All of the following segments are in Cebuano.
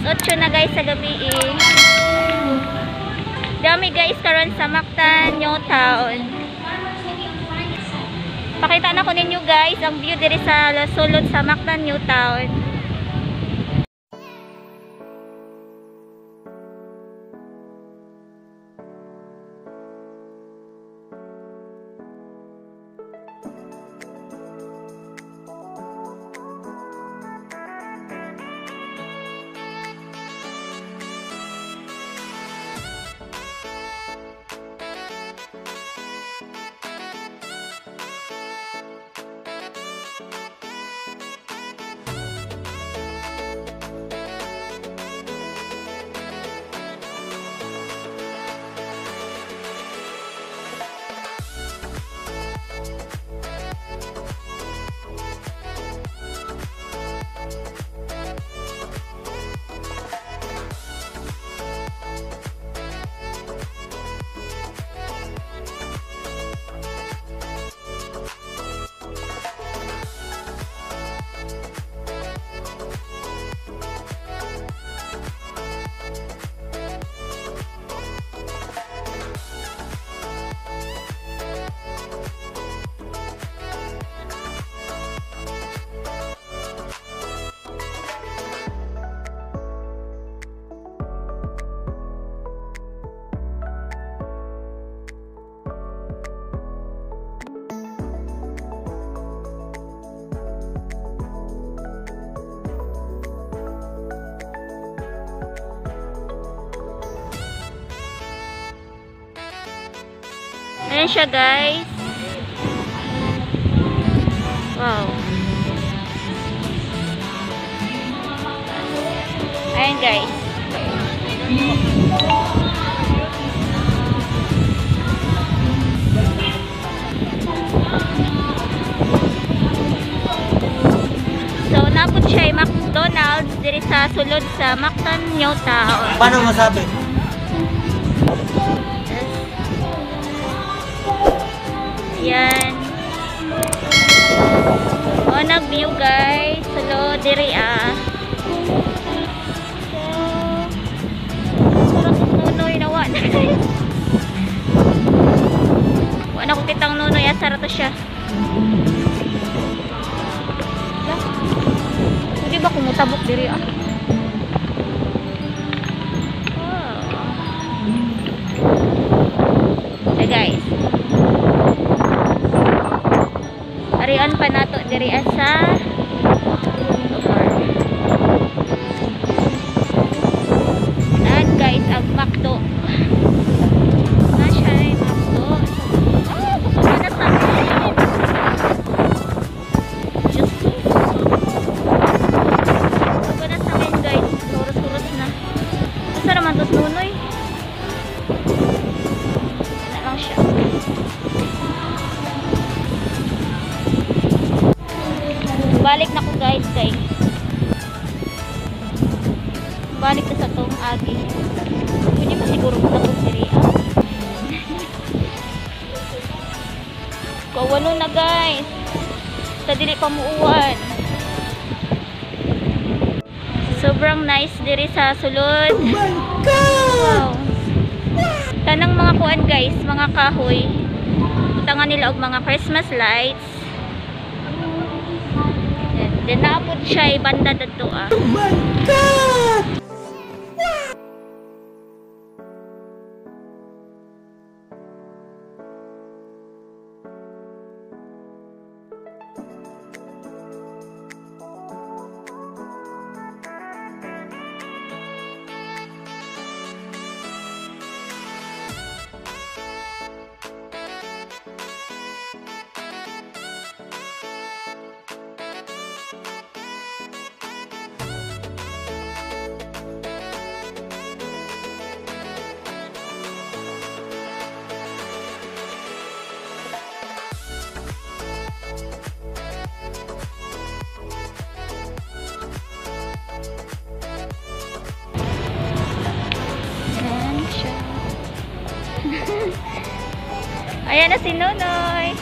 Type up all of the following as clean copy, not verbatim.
8 na guys sa gabi eh. Dami guys karon sa Mactan New Town. Pakita na ko ninyo guys ang view diri sa sulod sa Mactan New Town. Ayan siya guys. Wow. Ayan guys. So napod siya McDonald's diri sa sulod sa Mactan New Town. Paano masabi? Ayan. O, nag-view guys. Sulod diri ah. So, sarap ng nunoy na wa na guys. Wa na ko kitang nunoy. Asa ra to siya. Pwede ba kumutabok diri ah? Wow. Okay guys. Arian pa nato diri sa lugar. Daan guys ang McDo. Na siya ay McDo. Oh, busog na sa akin. Diyos ko. Busog na sa akin guys. Suros-suros na. Basta naman tos nunoy. Yan na lang siya. Balik na ko guys kay balik na sa tong agi. Pwede ba siguro ko tapos diri ah. Kawano na guys. Sa dili pa muuwan. Sobrang nice diri sa sulod. Oh my God! Wow. Tanang mga kuan guys, mga kahoy. Butangan nila og mga Christmas lights. Then naapod siya banda dadto ah. Oh my God! Ayan na si Nonoy.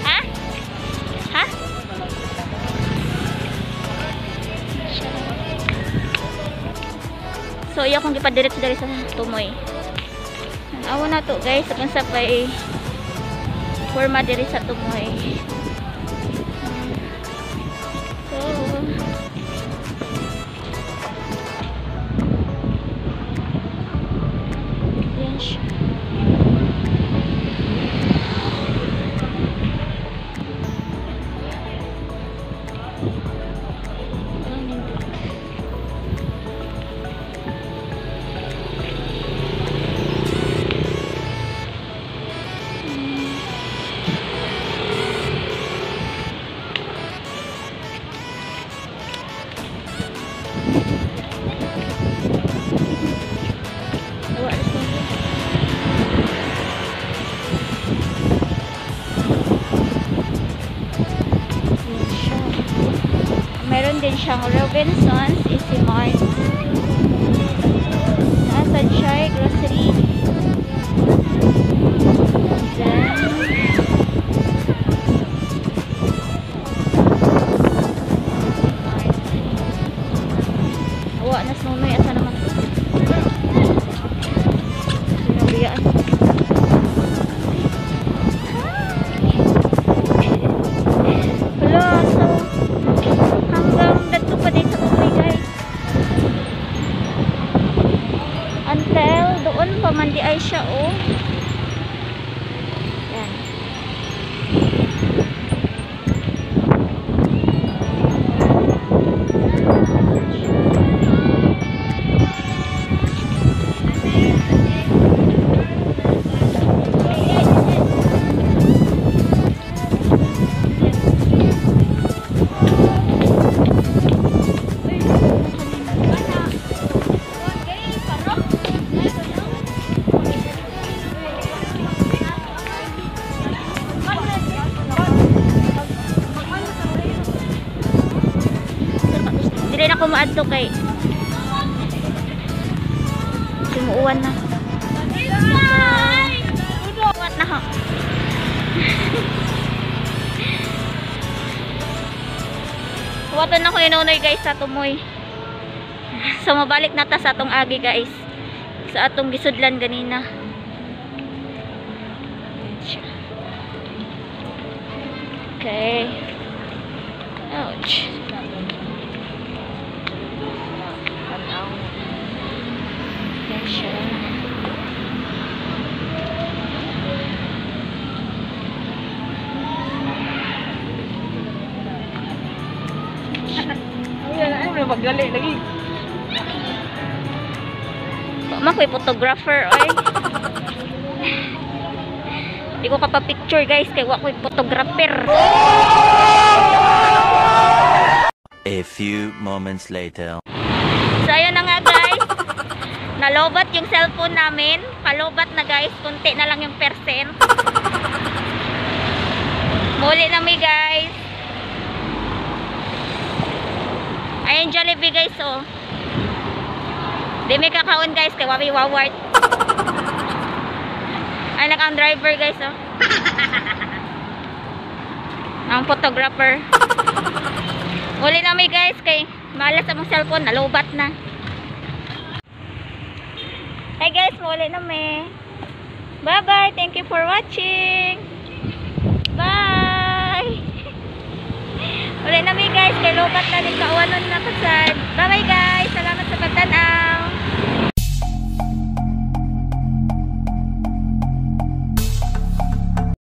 Ha? Ha? So iya akong gipadiretso diri sa Tumoy. Awa na to guys, kung sa pay forma diri sa Tumoy. So yan siya. Meron din siyang Robinsons, Easy Mart. Nasa siya, grocery. Then, awa na sunoy. Asa naman ito? Sinabiyaan. Hala, so hanggang dito pa din sa Tumoy guys. Until doon pa man di ay siya oh. Yan. Dili na ko maadto kay simuuan na. What na ho? Waton na ko inunoy guys sa Tumoy. So mabalik na ta sa atong agi guys. Sa atong gisudlan ganina. Okay. Ouch. Pagdali lagi. Makoy photographer oy. Di ko ka pa-picture guys kay wa koy photographer. A few moments later. So ayun na nga guys. Nalobat yung cellphone namin. Palobat na guys, konti na lang yung percent. Muli na mi guys. Ayun Jollibee guys oh. Di may kakaon guys kay wawi wawart. Ay nag ang driver guys oh. Ang photographer. Uli na mi guys kay malas among cellphone, nalobat na. Hi guys, muli na mi. Bye bye. Thank you for watching. Bye. Uli na mi guys kay lobat na din kauwanon na kasad. Bye bye guys.